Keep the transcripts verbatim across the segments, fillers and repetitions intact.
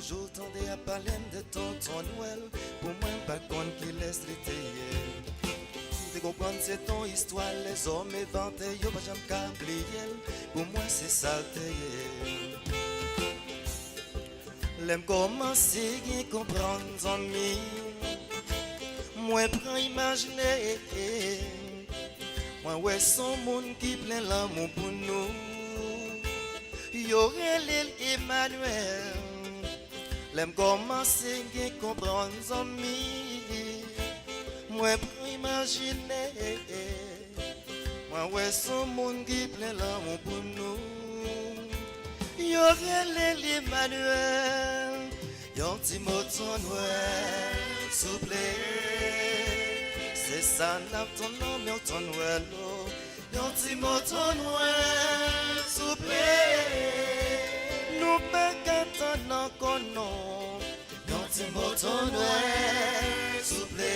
Jou tande y ap pale m de Tonton Nwèl, pou mwen m pa t konn kilès li te ye. M te konprann se t on istwa lèzòm envante, yo pa janm ka bliye l, pou mwen se sa l te ye. Lè m kòmanse gen konprann zanmi, mwen pran imajine. Mwen wè s on moun ki plen lanmou pou nou. Yo rele l Emmanuel. Lè m kòmanse gen konprann zanmi, mwen pran imajine. Mwen wè s on moun ki plen lanmou pou nou. Yo rele l Emmanuel. Yon ti mo Ton Nwèl, souple. Se sa n ap tann nan men w Ton Nwèl o. Yon ti mo Ton Nwèl, souple. Nou pa ka tann ankò non. Yon ti mo Ton Nwèl, souple.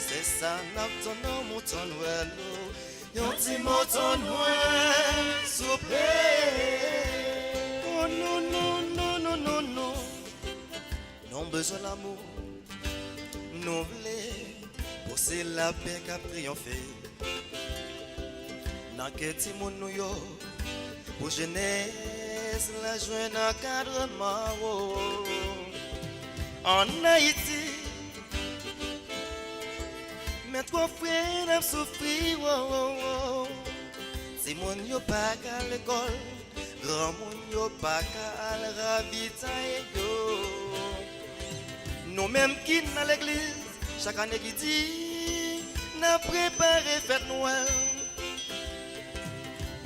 Se sa n ap tann nan men w Ton Nwèl o. Yon ti mo Ton Nwèl, souple. O non, non, non, non, non, non. Nou bezwen lanmou. Nou vle pou se lapè k ap triyonfe nan kè timoun nou yo, pou jenès la jwenn ankadreman, o. Ann Ayiti, men twòp frè n ap soufri, o, o, o. Timoun yo pa ka al lekòl, granmoun yo pa ka al ravitaye yo. Nou menm ki nan legliz, chak ane ki di n ap prepare fèt Nwèl.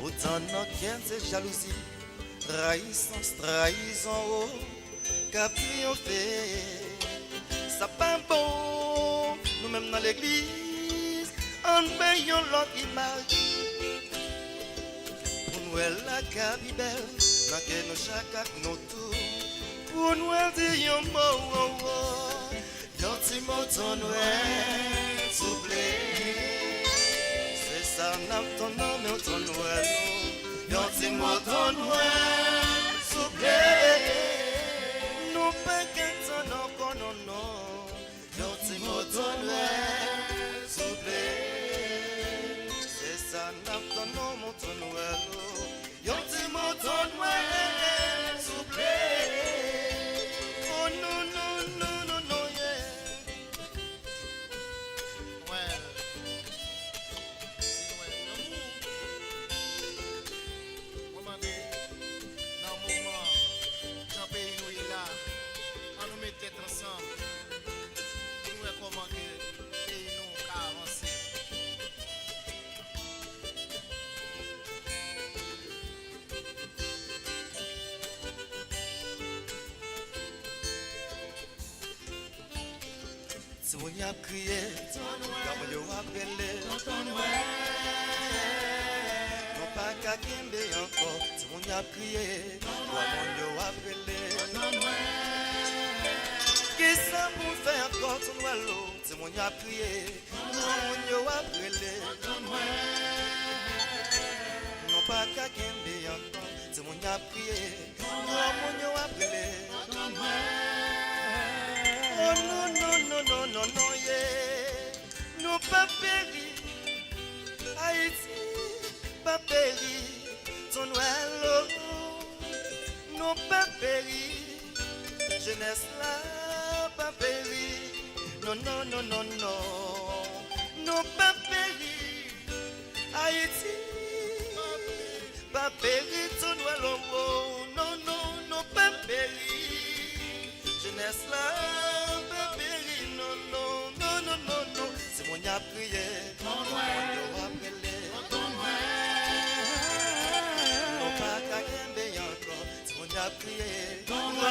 Poutan nan kè n se jalouzi, rayisans, trayizon, o, k ap triyonfe. Sa pa bon, nou menm nan legliz, ann bay yon lòt imaj. Pou Nwèl la ka pi bèl, nan kè nou chak ak nou tou. Pou Nwèl di yon mo, o, o. Yon ti mo Ton Nwèl, souple. Se sa n ap tann nan men w Ton Nwèl o. Yon ti mo Ton Nwèl, souple. Nou pa ka tann ankò non, non. Yon ti mo Ton Nwèl, souple. Se sa n ap tann nan men w Ton Nwèl o. Yon ti mo Ton Nwèl, souple. O non, non, non, non, non, yeah. Nwèl. Se Nwèl lanmou. Mwen mande, nan moman jan peyi nou ye la, ann nou met tèt ansanm pou nou wè kòman ke peyi nou ka avanse. Timoun y ap kriye, granmoun yo ap rele. Nou pa ka kenbe ankò, timoun y ap kriye, granmoun yo ap rele. Kisa pou n fè ankò, Ton Nwèl o? Timoun y ap kriye, granmoun yo ap rele. Nou pa ka kenbe ankò, timoun y ap kriye, granmoun yo ap rele. O non, non, non, non, non, non, yeah. Nou p ap peri. Ayiti p ap peri. Ton Nwèl o. Nou p ap peri. Jenès la p ap peri. Non, non, non, non, non. Nou p ap peri. Ayiti p ap peri. Ton Nwèl o, o. Non, non, nou p ap peri. Jenès la p ap peri. Non, non, non, non, non, non. Timoun y ap kriye. Granmoun yo ap rele. Nou pa ka kenbe ankò. Timoun y ap kriye. Granmoun